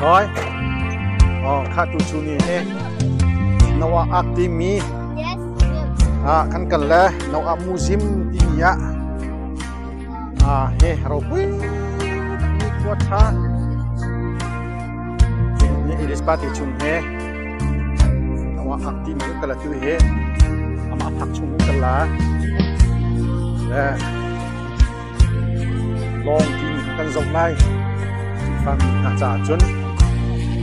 Hoi. Oh, kha tu chu ni he. Noah Ark timi ah kan kal le Noah Museum timi ah ah he ropui mi khua tha ni Iris party chung he Noah Ark timi kan kal tu he ama phak chung kan kal la le Lawng timi kha kan zoh lai. Khrihfami hna caah cun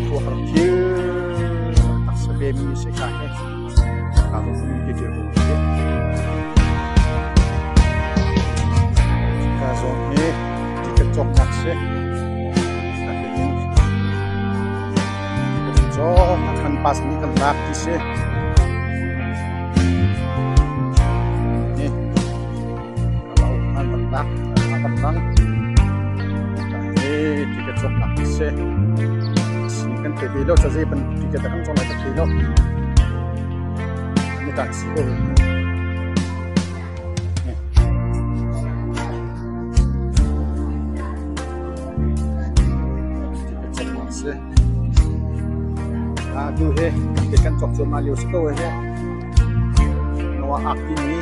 khuahar thil taksa vemi si ka he ka zong min ti ṭil ko hi. Ka zong hi ticket cawknak si. Natein ticket cawk kan pass nih kan lak ti si. Ticket cawknak ti si. Si kan thei ve lo caze ban ticket a kan cawk lai ka thei lo. Ni tak si ko. Ticket cawknak si. Ah tu he ticket kan cawk cuahmah lio si ko he. Noah Ark timi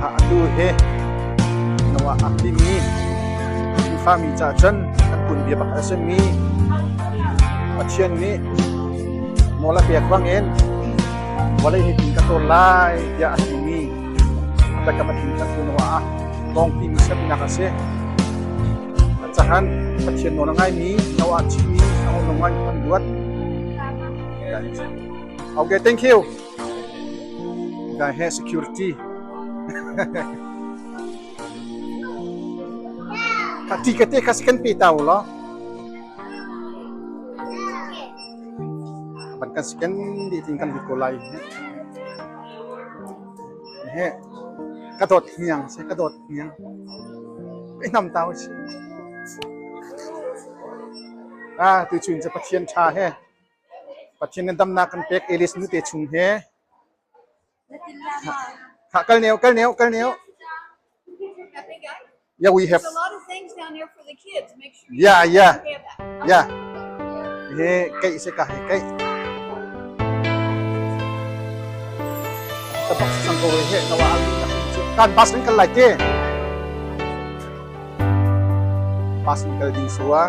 Atu hi Noah a timi Khrihfami caah cun kan tuanbia pakhat a simi Pathian nih nawl a pek bangin vawlei hi tin ka tawl lai tiah a timi a biakam a tling tu Noah ah lawng timi siamnak a si. Cahan Pathian nawl a ngaimi Noah chimmi a ngai an luat. Okay, thank you. Guy has security. Ka ti ka te kha si kan pe tau lo. Ban kan si kan di tin kan lut ko lai. He ka dot hiang se ka dot hiang. Ka nam tau si. Ah tu chun cha Pathian tha he. Pathian nih damnak kan pek Elis nute chung he. Ha kal neo kal neo kal neo. Yeah, we have. There's a lot of things down there for the kids. Make sure you have that. Yeah. He kai se ka he kai. Tapak sang ko he nawa kan bus kan kal lai te. Bus kan kal ding suwa.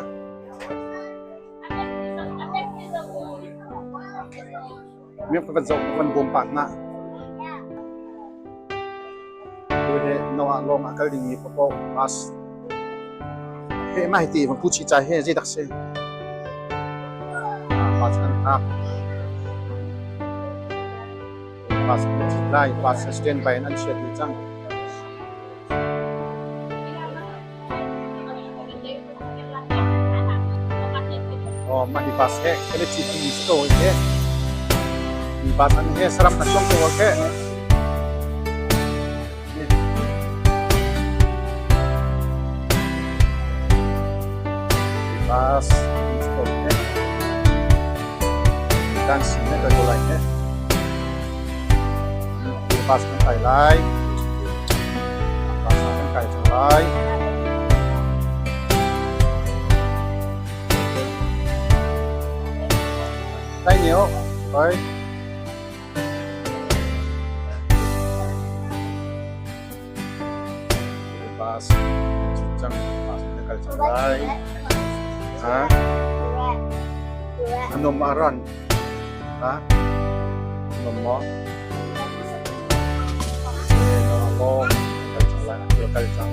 Mi ka van zoh van bawm pah hna. Tu he Noah lawng ah kal dingmi paohpaoh bus he mah hi ti van pu chi cai he zeidak si. Bus kan hngak. Bus kan cit lai. Bus stand by in an chiat dih cang. Aw mah hi bus he kan i cit mi si ko he. Hi bus an he saram na chuang ko he. Bus si ko he. Kan si ne ko lai he. Bus kan kai lai. Bus kan kai cang lai. Kai neo. Oi. Bus cang bus kan kal cang lai. Ha? Anom aran. Ha? Anom mo? Mo kal cang lai. Kal cang.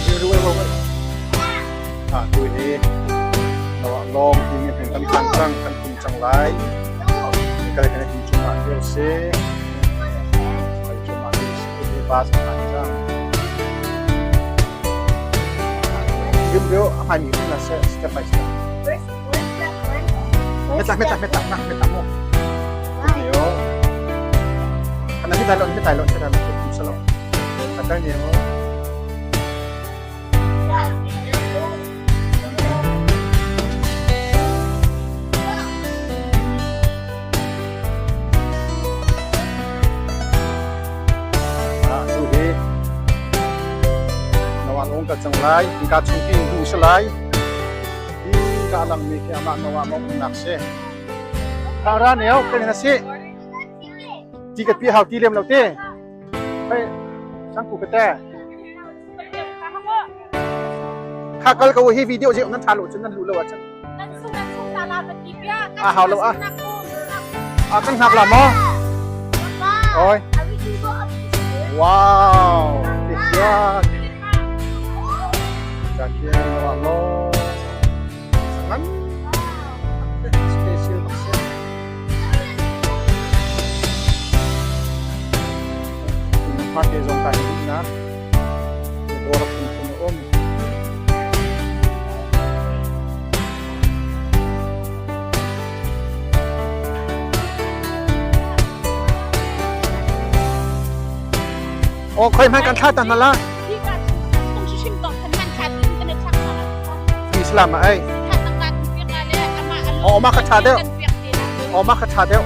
Wait, wait, wait. Hi Noah lawng timi hmun kan phan cang, kan tum cang lai. Kal kan hi cungah thil si. Kal cungah thil si. Hi bus a phan cang. Rim rio a hmai mi hmun seh step by step. Metlak metlak metlak nak metlak mo. Rio. Ana hi tai lon hi tai lon hi tai lon tum salo. Atal ni mo. Tu hi Noah lawng ka cang lai ka chung pi du si lai hi ka lang mi khi amah Noah mo nak si ra neo kan na si ti ka pi hau ti lem lo te Hei sang ku ka te Kha kal ko hi video je nan tha lo cun nan lu lo ah cun. A hau lo ah. A kan hngak la maw? Oi. Wow. Kesian. Kakian lo lo. Sangan. Special bak Fate zong ka hi nak. Dawr phunphun a um. Aw khoi hmai kan thla ta hna la. Islam ah ei. Aw ma ka tha deuh. Aw ma ka tha deuh.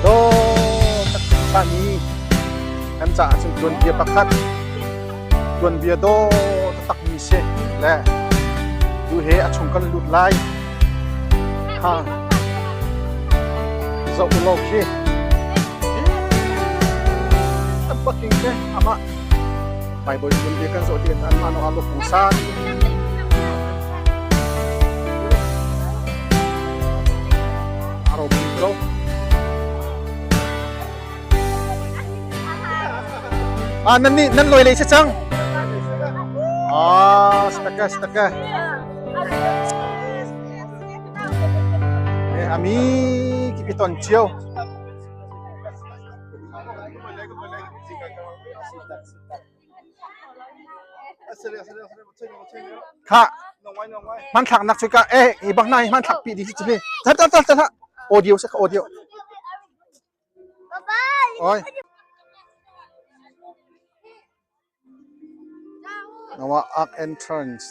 Do taktak mi kan caah cun tuanbia pakhat tuanbia do taktak mi si le tu he a chung kan lut lai ha zoh ulaw khi an paking te ama Bible tuanbia kan zoh ti an mah no alo pungsan A ropui ko. Ah, nan nih nan lawi lei si cang. Ah, staka staka. Eh, ami kipiton cio. Kha hmanthlak nak cu ka eh hi bak na hi hmanthlak pi di hi tar tar tar tar audio se ka audio oi Nawa Ark entrance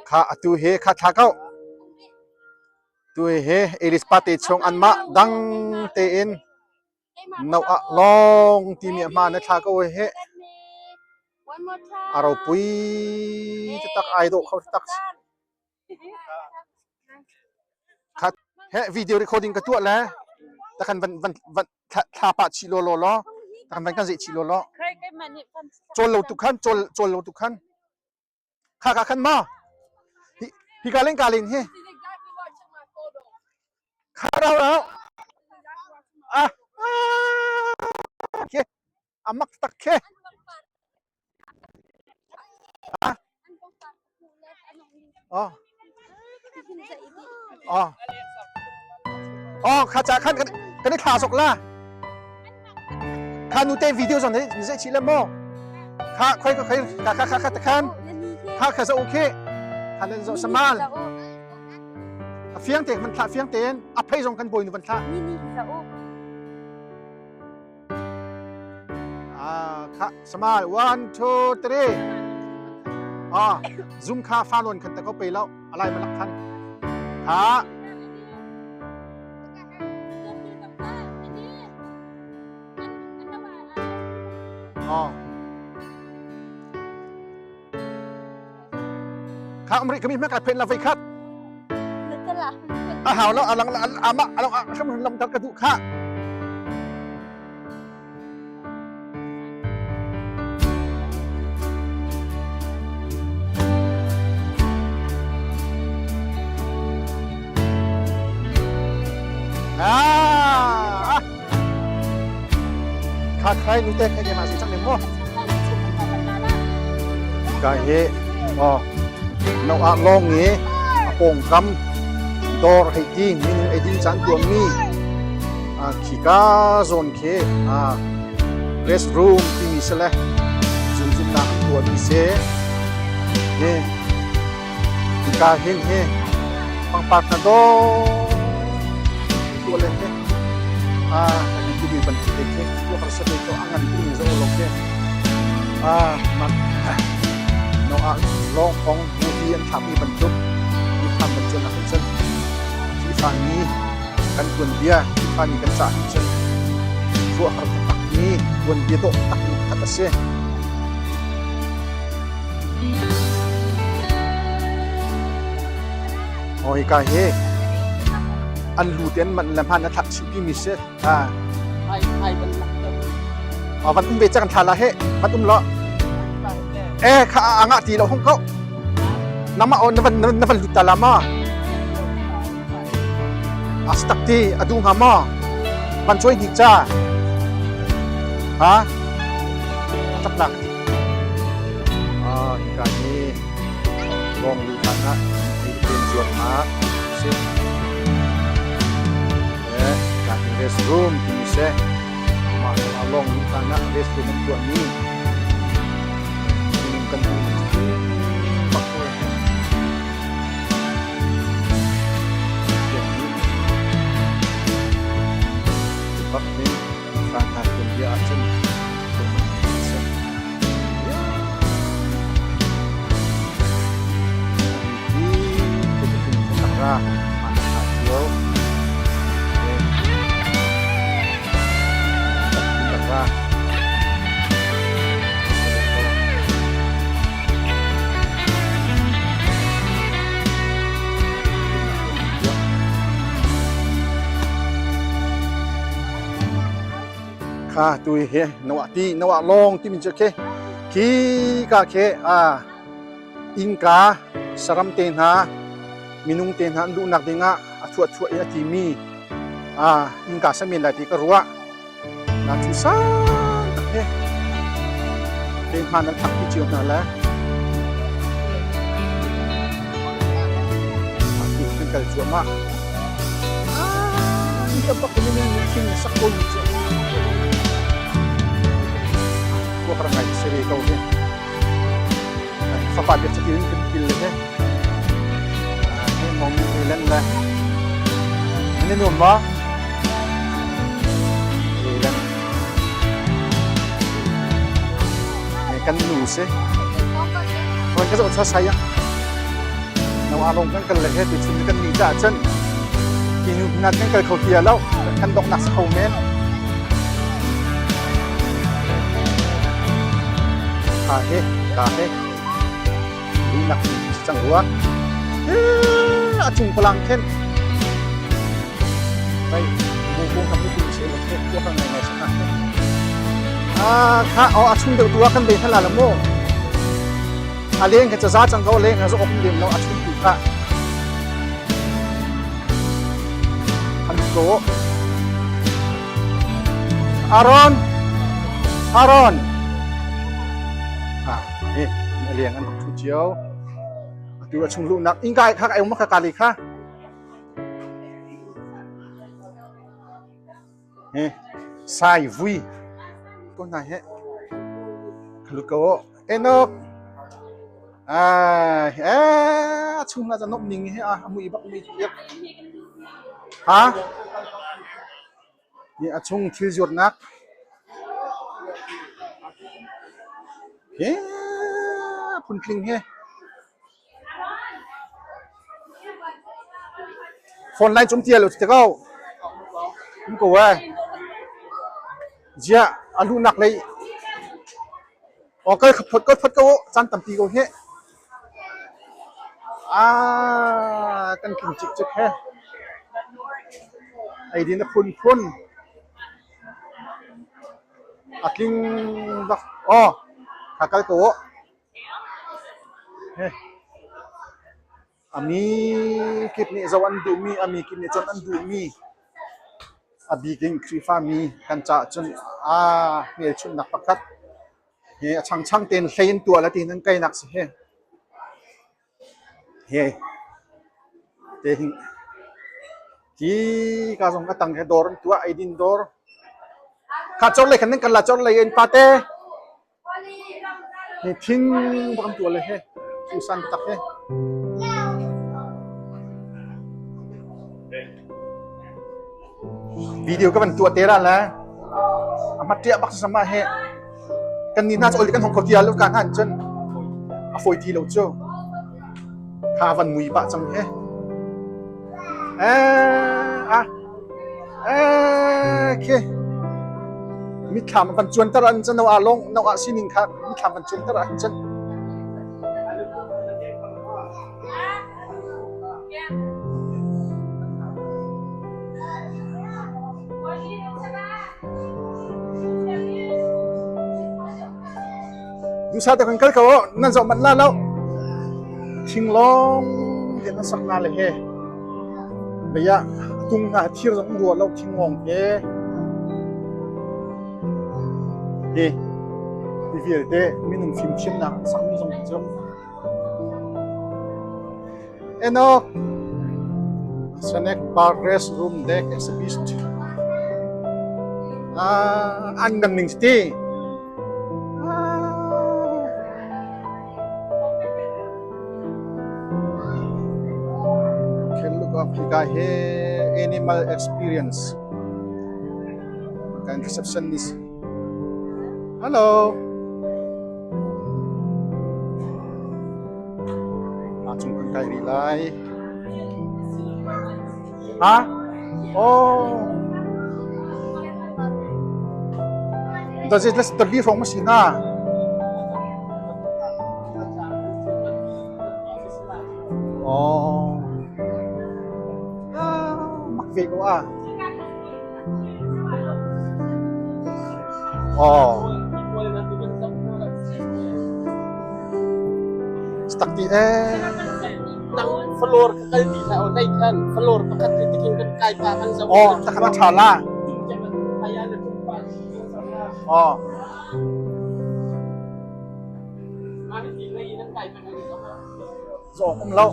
kha atu he kha thla kau tu he Elis pate chung anmah dang tein No ah lawng timi a hmaan na thla ko he. A ropui taktak ai dawh kho taktak. Khat he video recording ka tuah le takhan van van van thla pa chi lo lo lo takhan van kan zei chi lo lo chol lo tu khan chol chol lo tu khan Kha ka khan ma. Hi hi ka len ka len hi. Kha rau rau. Ah. Ke. Amak tak ke. Ah. Oh. Oh. Oh, kha cha khan kan i thla sok la. Kha nu te video zong ne zai chi le mo. Kha khoi khoi kha kha kha kha khan. Kha kha za okay. Kha len zo samal. A fiang te man thla fiang ten a phei zong kan boi nu van thla. Ah kha samal 1 2 3. Ah zoom kha fa lon khan ta ko pe lo alai malak khan. Kha Kha umri kami mak phen la vai khat. A hau lo alang ama alang a lam tar ka du kha. Ah! Kha khai nu te khai ke ma si chang ne mo. Hika hi Noah lawng i a pawngkam dawr hei ti minung eidin caan tuahmi khika zawn khi restroom timi si le zumzumnak an tuahmi si. Hi hika hin hi pangpar hna dawh tuah le hi kan timi bantuk te khi tuah harsa te ko a ngan timi zoh lo khi mak Noah lawng kong movie an thlakmi bantuk Khrihfa kan cuan ahhin cun Khrihfa mi kan tuanbia Khrihfa mi kan caah hin cun khuahar taktakmi tuanbia dawh takmi pakhat a si. Oh, hika hi an lu te an manh le hman a thlak chih pimi si. Ah. Ai ai ban lak Ah, van um ve cang thla la he van um lo. Eh kha anga ti lo hong ko. Nama on na van na van lut ta la ma. Astak ti adu nga ma. Van choi hnik cha. Ha? Tap nak. Ah, hika ni long lu than na ei pen zuan ma si. Eh, ka restroom timi si. Mah a lawng hlan ah restroom an tuahmi minung kan um bak ko. Bak ning hlan hna tuanbia ahcun Ra Kha tu hi noah ti noah lawng timi cu khi khi ka khi a innka saram te hna minung te hna an luhnak dingah a chuahchuah in a timi innka samen lai ti ka ruah. Na cu sang tak he te hman an thak pi cio hna le kan kal cuahmah. Ah, bak in thing sak ko ni cu. Kuak rangai seri ko he. Fapa biak catil in kan pil le he. He mong mi len le. Ni nuam ma? Len. Kan nu si. Kan ka zoh cha sai ya. No along kan kal le he ti chun kan ni ta chan. Ti nu nat kan kal kho tia lo. Kan dok nak sa kho men. Ka he ka he nak cang rua a cung palang khen bai bu kung kam ni se le khe ko ka ngai ngai sa a kha o a chung deuh tua kan be thala la mo a leng kha cha za chang ko leng kha zo ok lem lo a chung tu kha an ko Aaron Aaron ah eh liang an thu cio atu a chung luhnak ingkai kha ai um kha kali kha he sai vui ko na he khalu ko enok ah eh chung na janop ning he a mui bak mui ha Hi a chung thil zuatnak he phuntling he phone line cum tia lo te ko um ko eh zia a luhnak lei o kal phot ko phot ko caan tampi ko he Ah, kan tling cikcek he. Eidin a phunphun. A tling bak. Oh, kha kal ko. He. Ami kip nih zo an duhmi, ami kip nih cun an duhmi. A bik in Khrihfami kan caah cun aa hmelchunhnak pakhat. Hi a changchang tein hlei in tuah la tiin an kainak si hi. Hi te hin ki ka zong a tang he dawr an tuah eidin dawr. Kha chor lei khan nan kal la chor lei in pate. Hi thing bak an tuah le he tusan tak he. Video ka van tuah te ra la. A mat ṭiah bak sama he. Kan ni hna cu oli kan hong kho ti lo ka hna cun a fawi ti lo cu. Kha van mui pah cang he. Eh ah eh khi mitthlam van cuanter an cun no ah long no ah sining kha mitthlam van cuanter an cun. Dusa te kan kal ko nan zoh manh la lo. Thinglong te nan sak na le he. Baya tung na thir zong rua lo thinglong te. Hi hi vialte minung fimthiamnak an sakmi zong cu Enoch Snack bar restroom deck exhibit. Ah, an ngan ning ti. Ah. Can look up hika he animal experience. Kan receptionist. Hello. A cung kan kai rih lai. Ha? Oh. Does it let's the hrawng ma si hna? Oh. Ah, mak ve ko ah. Oh. Tak ti eh. Nang floor ka kal ti la o nei khan floor pakhat ti tikin kan kai pa kan zo. Oh, tak na tha la. Oh. Zo um lo.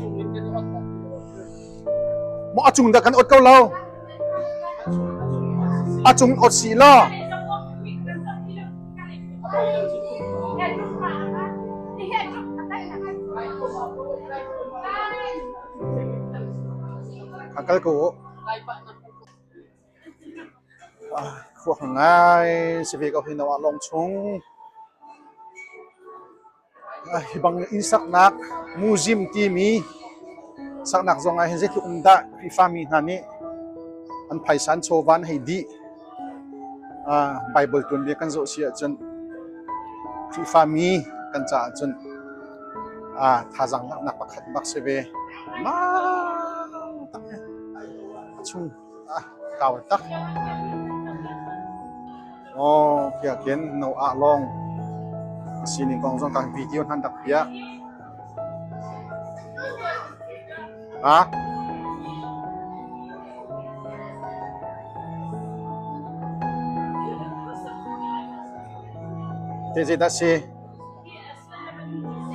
Maw a cung dah kan ot ko lo? A cung ot si law. A kal ko. Khuak ngai si ve ko hi no ah lawng chung. Hi bang inn saknak museum timi saknak zong ah hin zeitluk in dah Khrihfami hna nih an phaisa an chawva an hei dih. Bible tuanbia kan zoh si ahcun Khrihfami kan caah cun thazaang laknak pakhat bak si ve. Mah tak a chung kau tak. Aw kiakin no ah lawng sining kong zong kan video hnan rak piah. Ha? Te zeidah si?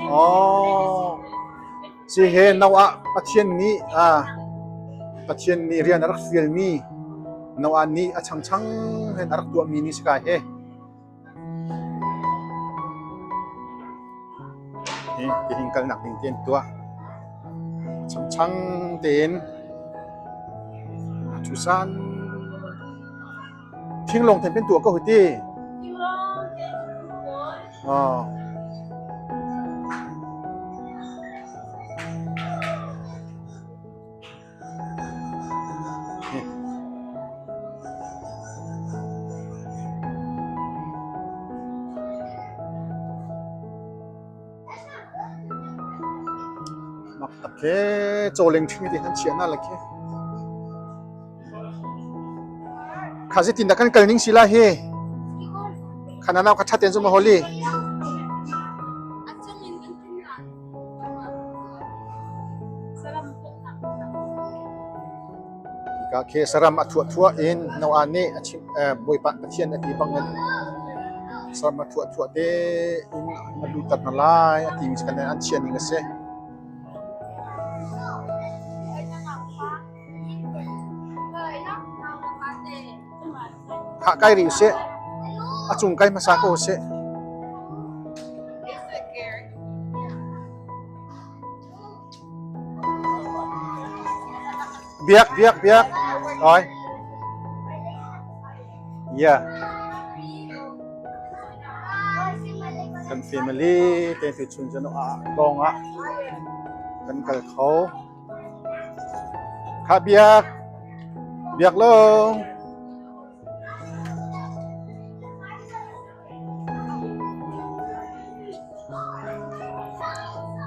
Oh. Si he no ah Pathian nih ah Pathian nih rian a rak fialmi Noah nih a changchang hen a rak tuahmi ni si ka he. Hi tihin kalnak ding tein tuah. Changchang tein thusan thinglong ten pen tuah ko huti. Oh. Mak tak khi cawleng ṭhing ti han chiah na la khi. Kha zeitin dah kan kal ning si la hi? Khana nau ka ṭhat ten zu ma holi. Hika khi saram a thuahthuah in Noah nih a chimh, Bawipa Pathian a ti bangin Saram a thuah te in a lutter hna lai a timi kan an chiah ning a si. Khah kai rih usih. A cung kai hmasa ko usih. Biak, biak, biak. Oi. Yeah. Kan family te tu chun cun ah lawng ah kan kal kho. Kha biak. Biak long.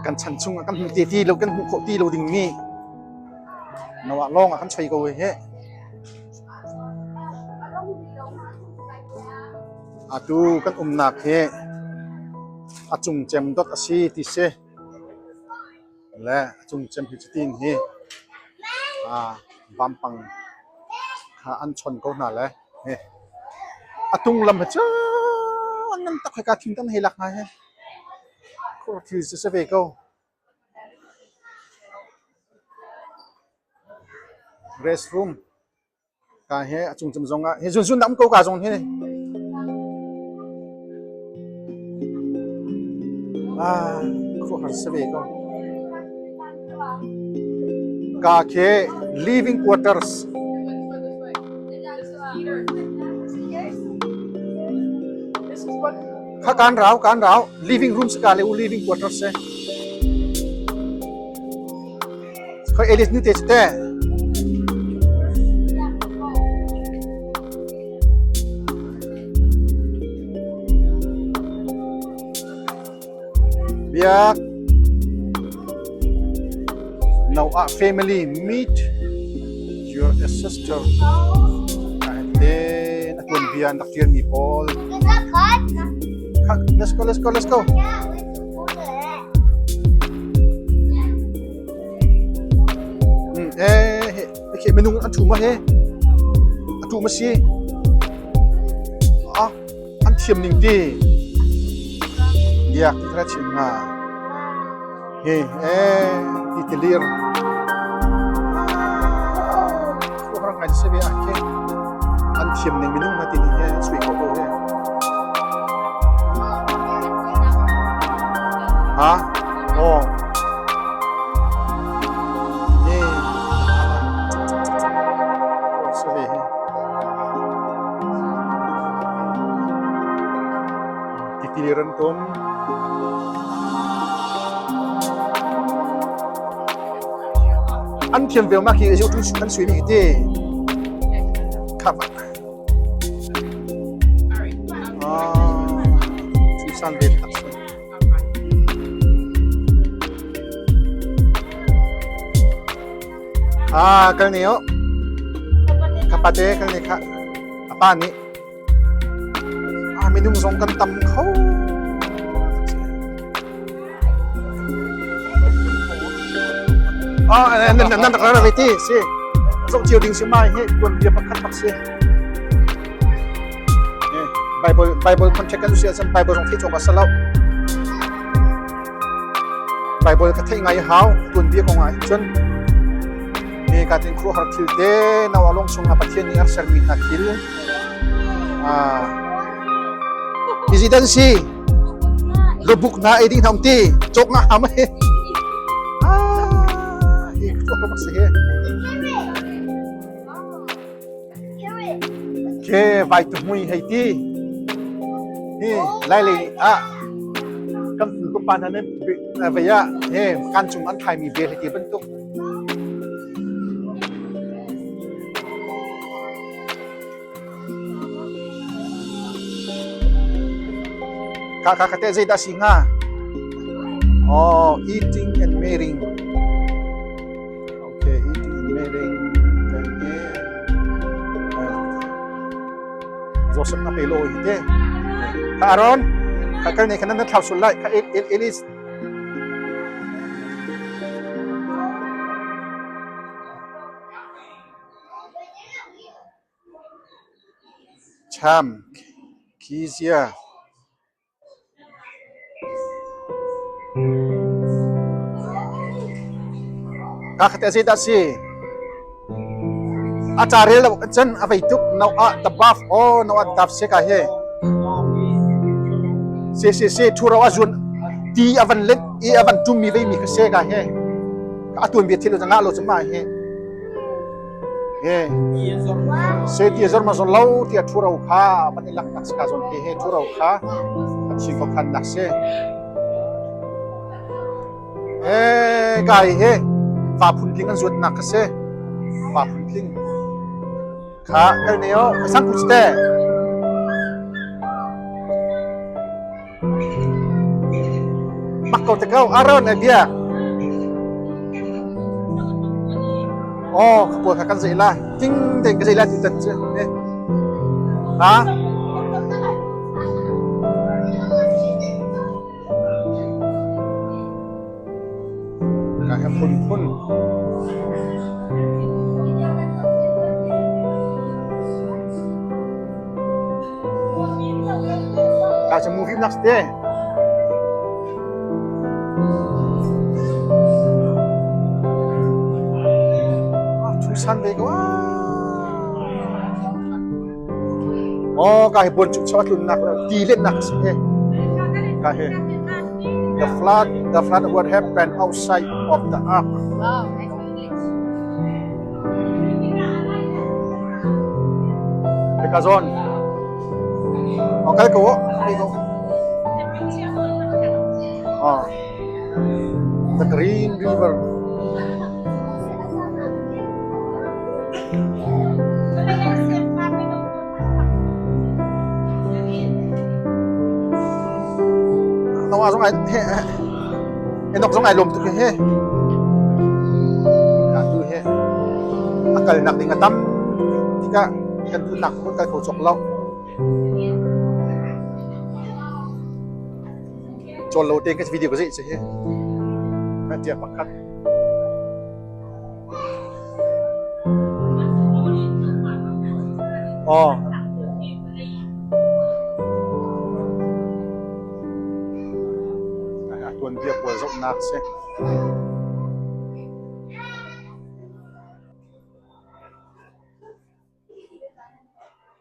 Kan chan chung ah kan hmu te ti lo kan hmuh khawh ti lo ding mi Noah lawng ah kan choi ko he. Atu kan umnak hi a cung cem dot a si ti si. Le a cung cem hi cutin hi vampang kha an chon ko hna le hi a tung lam hi cu an ngan tak hoi ka thing tan hei lak ngai he. Khur thil si si ve ko. Restroom ka he a cung cem zong ah hi zunzun dah um ko ka zong hi. Ah, khuahar si ve ko. Ka khi living quarters. Kha kan rau, kan rau. Living room si ka le u living quarters si. Khoi Alice nu te cu te. Biak Noah family meet your ancestor. Then a tuan bia an rak tialmi pawl. Let's go, let's go, let's go. Eh, khi minung an thu ma he. A tu ma si. Ah, an thiam ning ti. Biak ti kha chim nga. He, eh, ti tilir. Khuahrang ngai se ve a khi. An thiam ning minung na ti ni he, sui ko ko he. Ha? Oh. Hi. Si ve hi. Titilir an tum. An thiam ve ma khi an sui mi ti. Khap. Ah, san ve tak si. Ah, kal ni oh. Kapate kal ni kha. Apa ni. Ah, minung zong kan tam kho. Ah, nan nan rak ra ve ti si. Zok cio ding si mai hi tuan bia pakhat bak si. Bible Bible contract kan usia cun Bible zong thei cawk a si lo. Bible ka theih ngai hau tuanbia kong ah cun me ka tin khuaruahhar thil te nau along chung ah Pathian nih a sermi hna thil ah izi dan si lubuk na ei ding hna ti cawk nga ham he ah hi khuaruahhar bak si he. Ke vai tu mui hei ti. Hi lai lei ah kan pu ka pa hna nih vei ah he kan cung an thaimi bel hei ti bantuk. Ka ka ka te zeidah si hnga? Oh, eating and marrying. Okay, eating and marrying. Kan he. Joseph na pelo hi te. Ka Aaron, ka kal ne kan na thlau sul lai. Ka El El Elis. Cham, Kizia. Ka khate zeidah si? A ca rel lo cun a vei tuk. No ah the buff oh no ah daf se ka he. Si si si thu ro a zun ti a van let i a van tum mi vei mi kha se ka he. A tuan bia thil nga lo chuma he. He. Se ti zor ma zor lo ti a thu ro kha van i lak nak ka zon te he thu ro kha a thi ko khan nak se. Ee, kai he fa phuntling an zuatnak kha si. Fa phuntling. Kha kal ne o, sang kuch te. Mak ko te kau, aron e bia. Oh, ka pawl kha kan zei la. Ting te ka zei la ti tan chu. Eh. Ha? Ka he phunphun. Ka cu movie nak te. Chusan ve ko. Oh, ka hi buan chuk chaw tlun nak ti let nak si he. Ka he. The flood what happened outside of the ark. Wow, nice English. Teka zon. Okay ko. Okay ko. Oh. The Green River. Nong zong ai he Enok zong ai lawm tuk he. Ka tu he a kal nak ding a tam tikah kan duh nak kan kal kho cawk lo. Cawl lo te ka video ka zei si hi. Tia pakhat. Oh. Tuanbia pawl zohnak si.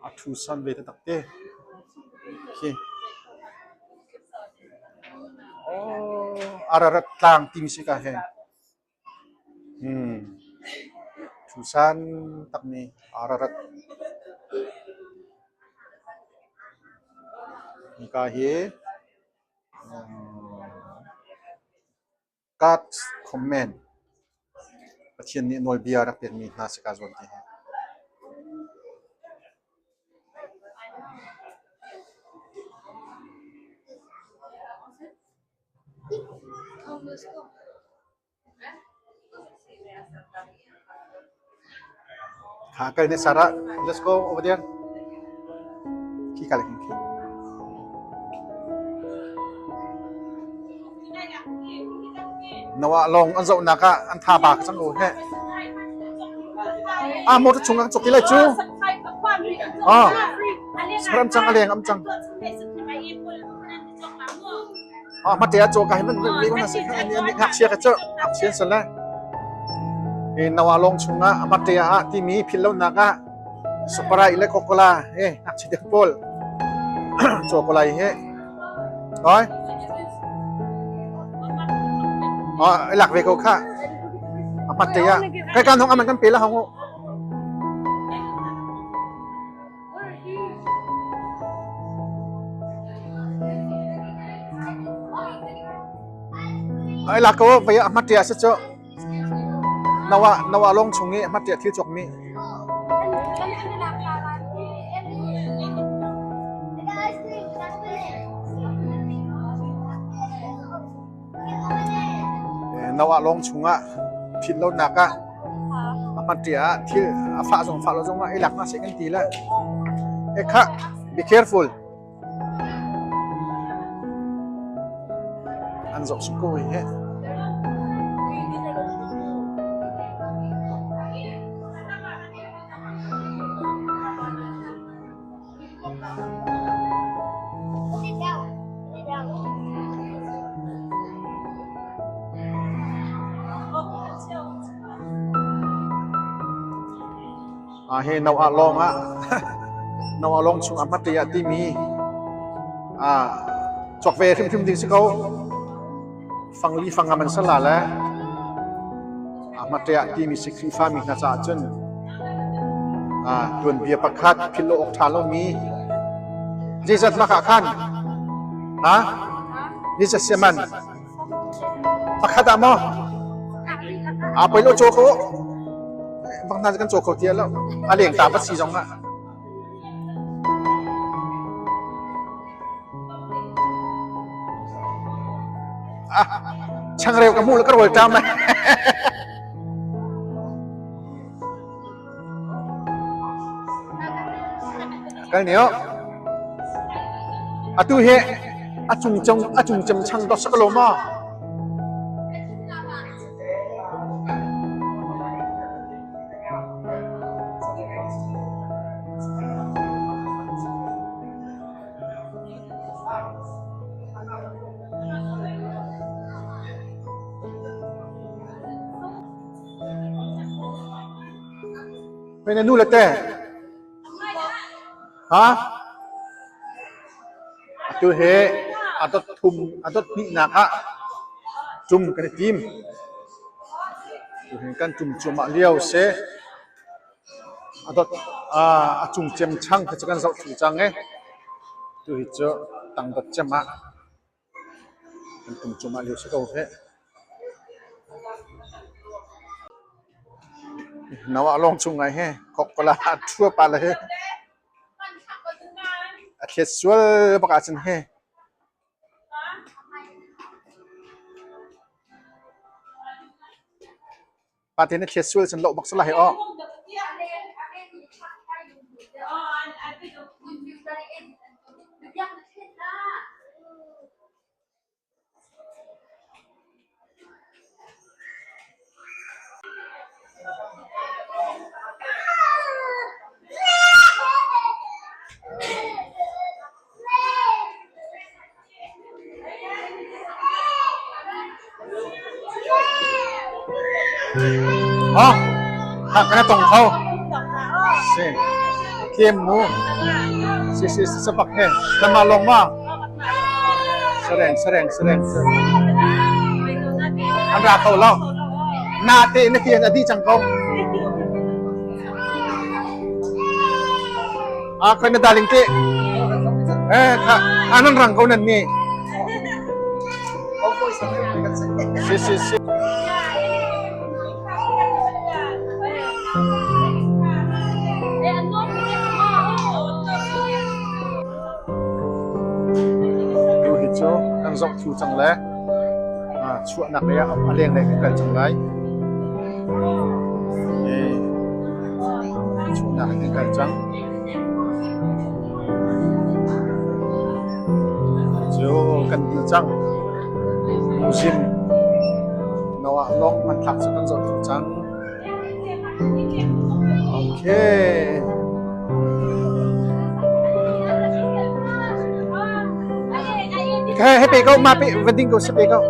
A ṭhu san ve taktak te. Khi. Oh, Ararat tlang timi si ka he. Ṭhu san takmi Ararat. Hika hi God's command Pathian nih nawlbia a rak pekmi hna si kaa zuam ti hi. Kha kal ne Sarah, let's go over there. Khi kal khi khi. Noah lawng an zohnak ah an tha ba cang ko he. Ah motor chung ah chok ti lai cu. Ah. Saram cang aleng am cang. Ah hmate ah caw ka hi man mi ko na si kha ni ngakchia ka cu ngakchia sal le i nawa lawng chungah hmate ah timi phil lonak ah Sprite le Coca-Cola eh ngakchia dek pawl caw ko lai he oi oh lak ve ko kha hmate ah kai kan hong aman kan pe la hong Ai lak ko vai a hmatia se chu nawa nawa long chung i hmatia thil chok mi. Nawa long chungah phil lo nak ah a hmatia ah thil a fah zong fah lo zong ah i lak na se kan ti la. E kha be careful. An zoh suk ko hi. He Noah lawng ah Noah lawng chung ah hmate ah timi cawk ve hrimhrim ding si ko. Fangli fangam an sala le hmate ah timi si Khrihfami hna caah cun tuanbia pakhat philh lo awk ṭha lomi zeizat mak ah khan ha ni siaman pakhat ah maw a poi lo caw ko bang hna kan caw kho tia lo a leng ta bat si zong ah Changreu ka hmuh le ka rawl ṭam lai. Kal ni Atu hi a cung cem a cung cem chang dot sak lo ma? Hei na nu le te. Ha? Atu he a dot thum a dot hnihnak ah tum kan i tim. Tu hin kan tum cuahmah lio si. A dot a cung cem chang khi cu kan zoh thlu cang i tu hi cu tang dot cem ah kan tum cuahmah lio si ko hih. Noah lawng chung ngai hi kokkola a thua pa le hi a thlet sual bak ahcun hi Pate na thlet sual cun loh bak si lai aw. Oh, kana tong kho. Si. Kiem mu. Si si si sapak he. Lama long ma. Sereng sereng sereng. An ra kho lo. Na te na tian adi cang ko. Ah, khoi na darling te. Eh, kha anan rang ko nan ni. Si si si. Tu hi cu kan zoh thu cang le chuahnak lei ah a leng lei kan kal cang lai. Chuahnak in kan kal cang. Cu kan dih cang. Museum Noah lawng hmanthlak cu kan zoh thlu cang. Okay. Hey, hey, pe ko, ma pe, van ding ko, si pe ko.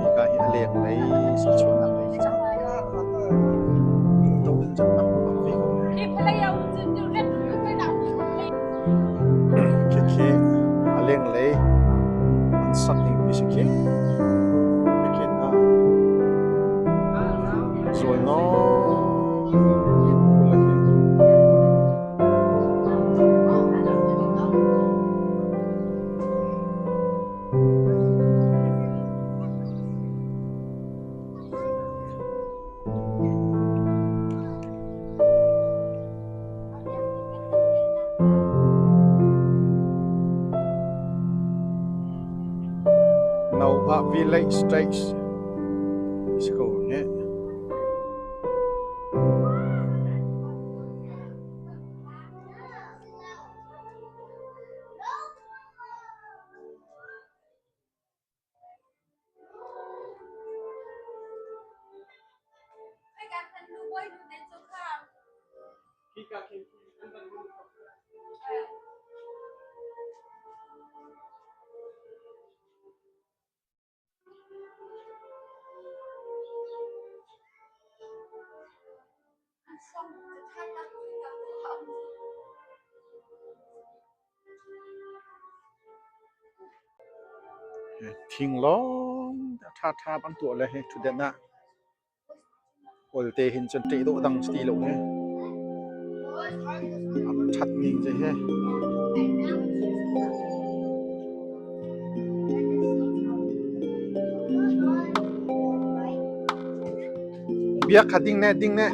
Hika hi a leng lei sachuahnak lei khi to in cun nam bak ve ko. Khi khi a leng lei an sak ning pi si khi. Khi ah zawl nawn Noah Village Stage si ko hih. Hika khin an van hung. Thing lawng a ṭhaṭha an tuah le hi ṭhutdenh ah Kawlte hin cun ṭih dawh dang si ti lo hi. A ṭhat ning cu hi. Biak kha ding ne ding ne.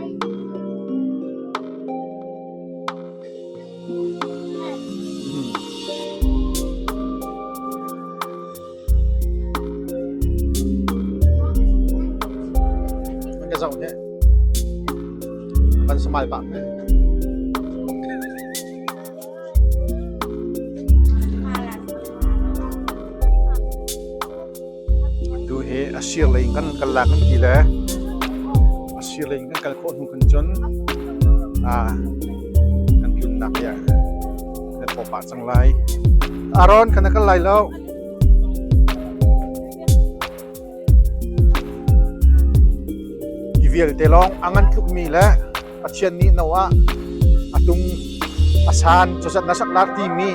An ka zoh hne. Kan samal pah hne. Tu hi a sir lei in kan kal la kan ti le a sir lei in kan kal khawh hnu khan cun kan tlunnak hi kan thawh pah cang lai. Aaron kan kal lai lo. Hi vialte lawng a ngan tlukmi le Pathian nih Noah a tung a san cuzat na sak lar timi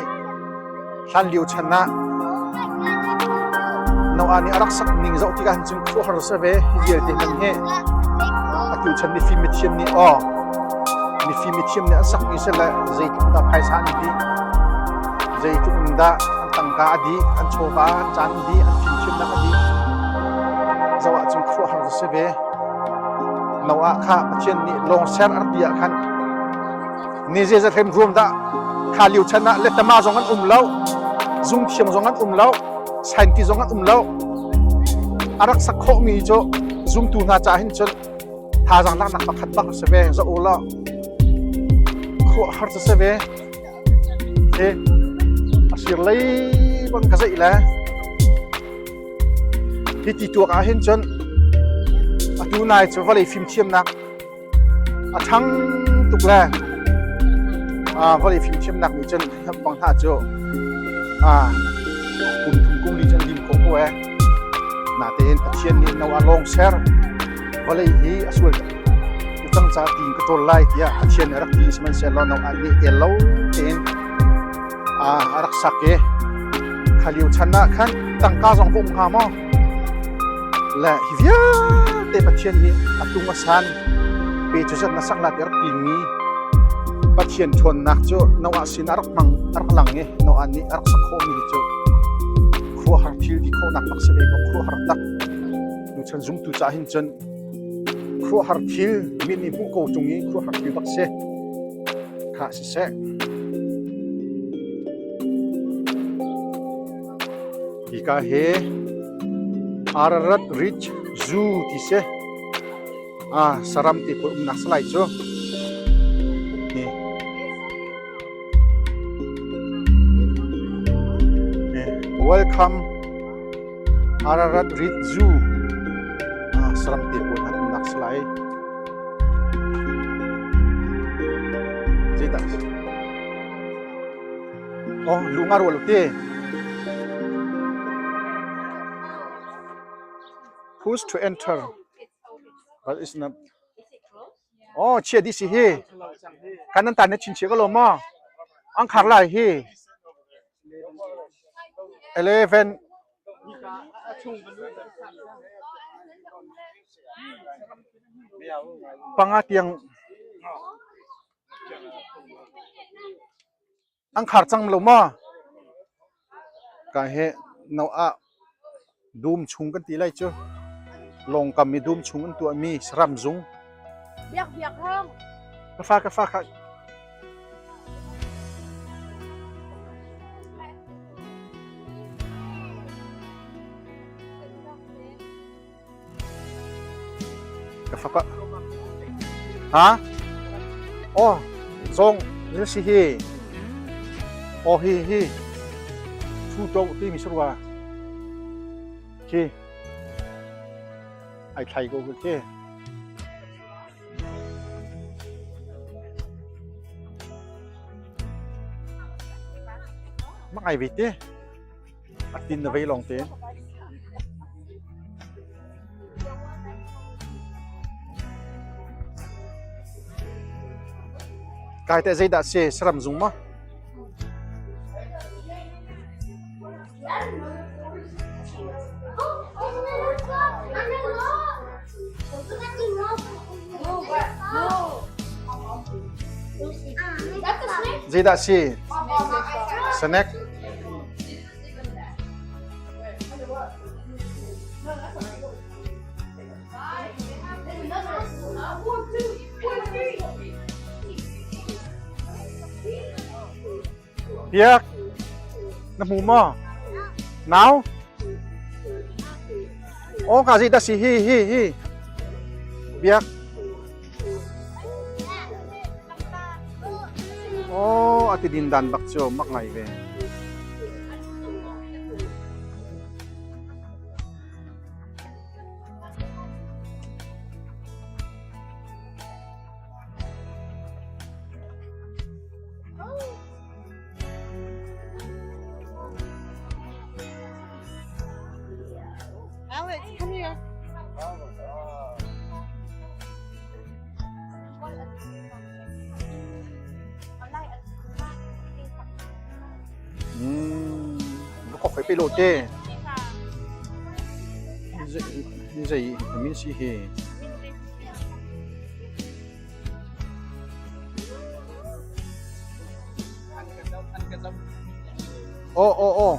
hlanlio chan ah Noah nih a rak sak ning zoh tikah hin cun khuahar a si ve. Hi vialte hmanh hi atu chan mifim mithiam nih aw mifim mithiam nih an sakmi si le zeitluk dah phaisa an dih, zeitluk in dah an tangka a dih, an chawva an caan an dih, an fimthiamnak a dih. Zoh ahcun khuahar a si ve. Noah kha Pathian nih lawng ser a ti ah khan ni zeizat hrem ruam dah kha lio chan ah letama zong an um lo, zungthiam zong an um lo, scientist zong an um lo. A rak sak khawhmi cu zumtu hna ca hin cun thazaang laknak pakhat bak a si ve. Zoh u law khuahar cu si ve. Hi a sir lei bang ka zeih le hi ti tuak ah hin cun atu nai cu vawlei fimthiamnak a ṭhang tuk le vawlei fimthiamnak nih cun bang hna cu kum thum kum li cun lim khawh ko ee. Natein Pathian nih no a lawng ser vawlei hi a sual cang ca tiin ka ṭawl lai tiah Pathian nih a rak ti. Sihmanhsehlaw no nih el lo tein a rak sak i kha lio chan ah khan tangka zong va um hnga maw? Le hi vialte Pathian nih a tung a san pe cu zat na sak la ti a rak timi Pathian ṭhawnnak cu Noah sin a rak hmang a rak lang i Noah nih a rak sak khawhmi cu khuahar thil ti khawhnak bak si ve ko khuahar tak. Tuchan zumtu ca hin cun khuahar thil mi nih hmuh ko ṭung i khuahar thil bak si kha siseh. Hika hi Ararat Ridge Zoo ti si. Ah, saram te pawl umnak salai cu. Hi. Welcome Ararat Ridge Zoo. Ah, saram te pawl an umnak salai. Zeidah? Oh, lunga rual te. Push to enter. But it's not. Oh, chia di si hi. Kan nan tan ne chin chia ko lo ma. Ang khar lai hi. 11 panga tiang An khar cang lo maw? Ka he no ah dum chung kan ti lai cu. Lawngkam i dum chung an tuahmi saram zung. Biak biak hong. Ka fa ka fa kha. Ka fapa. Ha? Oh, zong ni si hi. Oh hi hi. Thu to ti mi surwa. Khi. Ai thlai ko khi. Mak ngai ve te. A tin na vei lawng te. Kai te zeidah si saram zung ma? Zeidah si? Snack. Biak, na hmu maw? Nau? Aw ka zei dah si hi hi hi. Biak. Aw a ti din dan bak cu mak ngai ve. Alex, come here. Ka khoi pe lo te. Zei min si hi. Aw aw aw.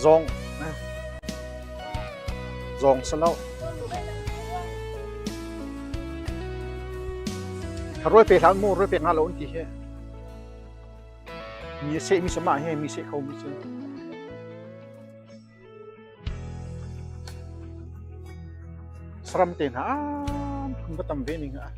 Zawng zawng si lo. Ruai pe hlah mu, ruai pe nga lo an ti hi. Mi seh mi sama hi mi seh kho mi si. Saram te hna phun va tam ve ning ah.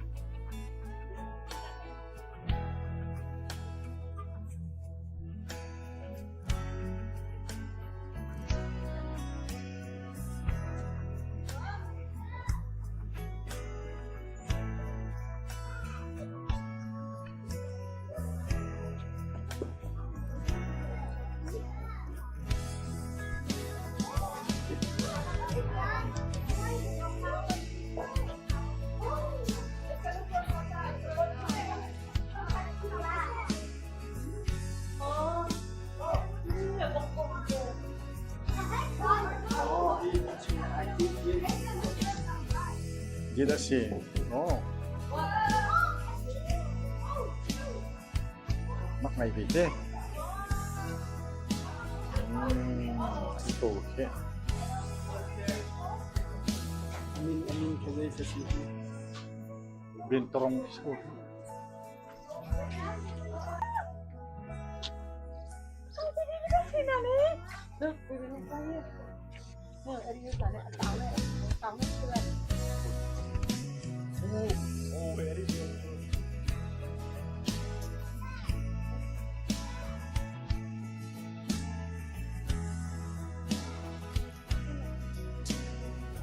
Did I see? Oh. Mak ngai ve te. To khi. Amin amin ke zei sa si. Bintorong so.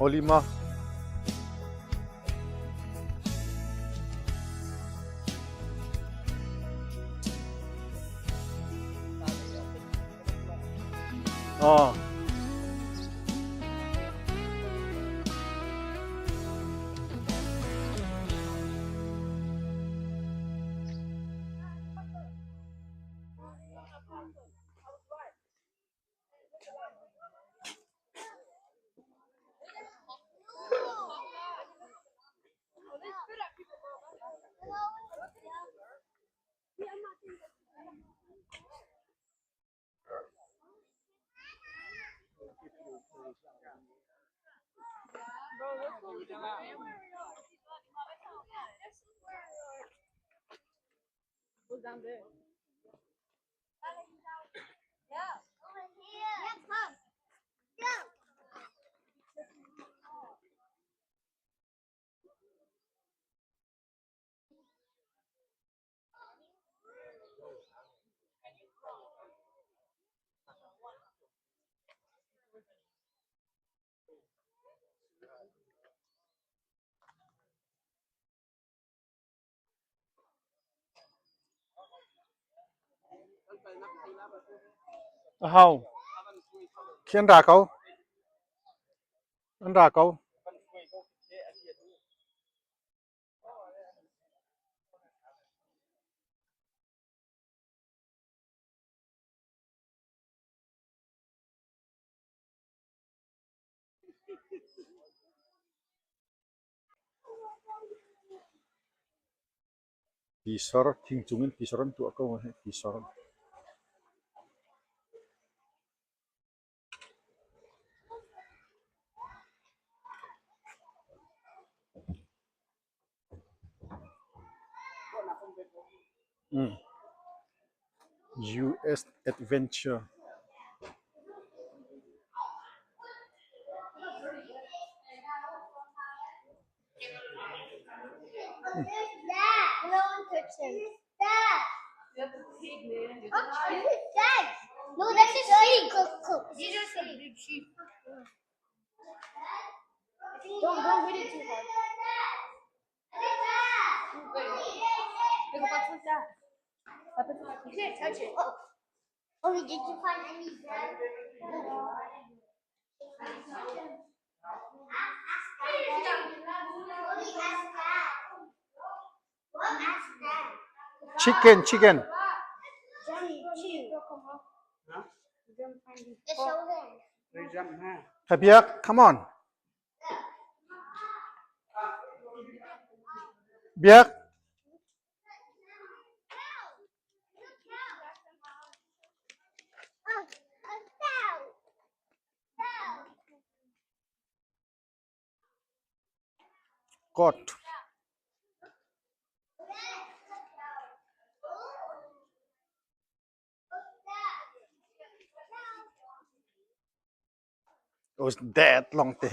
Holy ma. Oh. A hau. Khi an ra ko. An ra ko. Tisor thingcung in tisor an tuah ko hi tisor. US Adventure. No one touch him. No, that's a sheep. These are sheep. Don't hit it too hard. You can't touch it. Oh, oh did you find any bread? Chicken, chicken. Biak, come on. Biak. Kot. Was dead long te.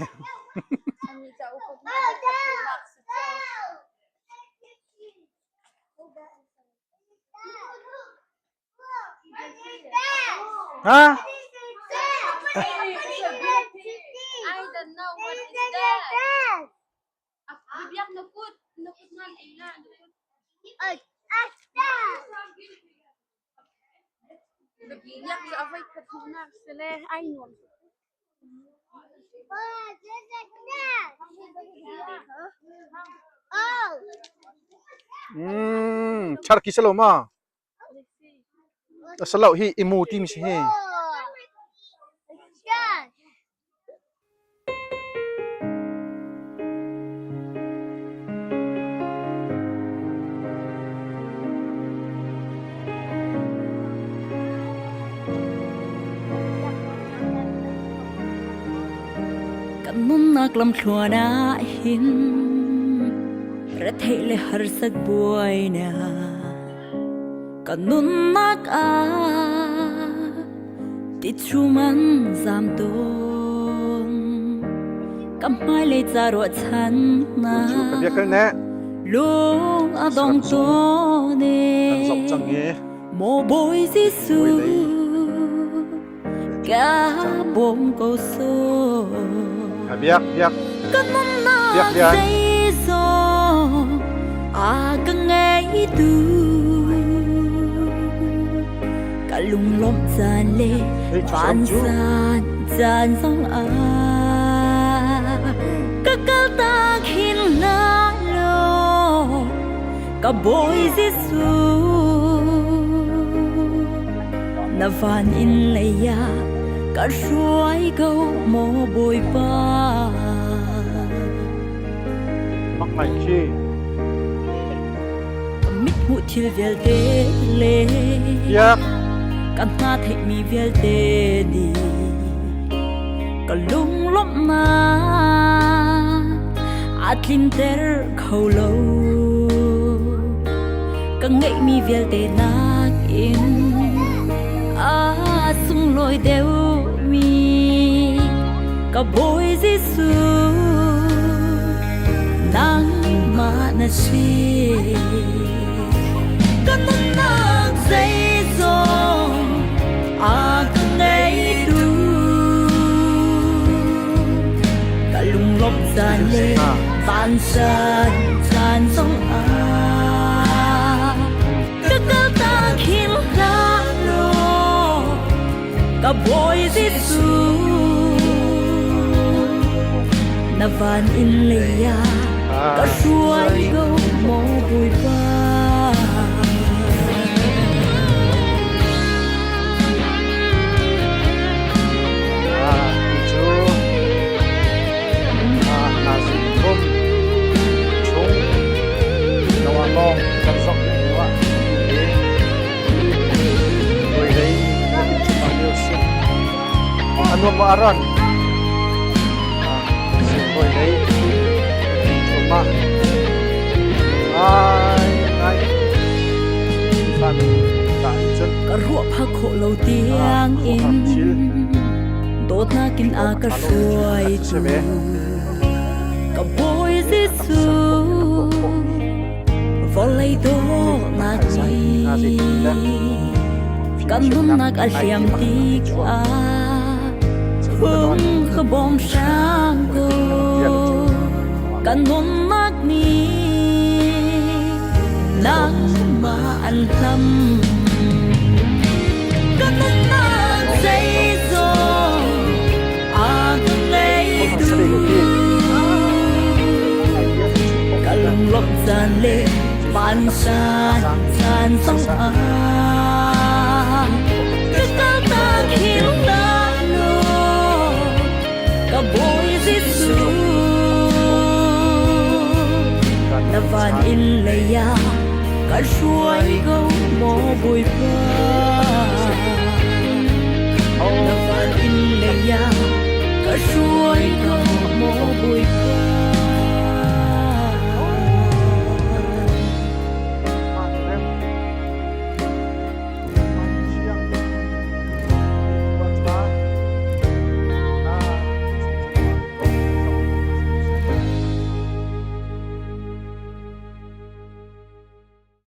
Ha? I don't know what is that. Bibiak na put. Naput man ay na. Bibiak sa avay kathunak sila ay nuam. Charki salo ma. Salo hi imu tim si hi. Kan nunnak lamthluan ah hin retheih le harsat buainak kan nunnak ah Tichum an zam tawn. Ka hmailei ca ruahchannak Cu ka biakal ne. lung a dong tawn Kan zoh cang e. i. Maw Bawi Jesuh, ka bawm ko sawh. Ka biak biak. Ka nunnak Biak lian. zeizong a ka ngeitu. Ka lunglawmh caan le vansan caan zong ah ka kaltak hin hna law ka Bawi Jesuh na van in lei ah ka hruai ko maw Bawipa. Mak ngai khi. Mithmuh thil vialte le Biak. Ka hna theihmi vialte nih ka lunglawmhnak a tlinter kho lo. Ka ngeihmi vialte nakin a sunglawi deuhmi ka Bawi Jesuh nangmah na si. Ka nunnak zeizong a ka ngeitu. Ka lunglawmh caan le vansan caan zong ah ka kaltak hin hlah law. Ka Bawi Jesuh, na van in lei ah ka hruai ko maw Bawipa. Ah, cu nazi thum chung nawa lawng kan zok ding hnu ah Hawi lei na tin chung lio si. A nuam maw Aaron? Si hawi lei thum ah ngai ngai fami ta cun Ka ruah phak khawh lo tiang in dawtnak in a ka hruai tu ka Bawi Jesuh, vawlei dawtnak nih kan nunnak a hliam tikah hung ka bawm hram ko. Kan nunnak nih nangmah an hlam. Kan nunnak zeizong a ka ngeitu, ka lunglawmh caan le vansan caan zong ah ka kaltak hin lai lo, ka Bawi Jesuh. Na van in lei ah ka hruai ko maw Bawipa. Na van in lei ah ka hruai ko maw Bawipa.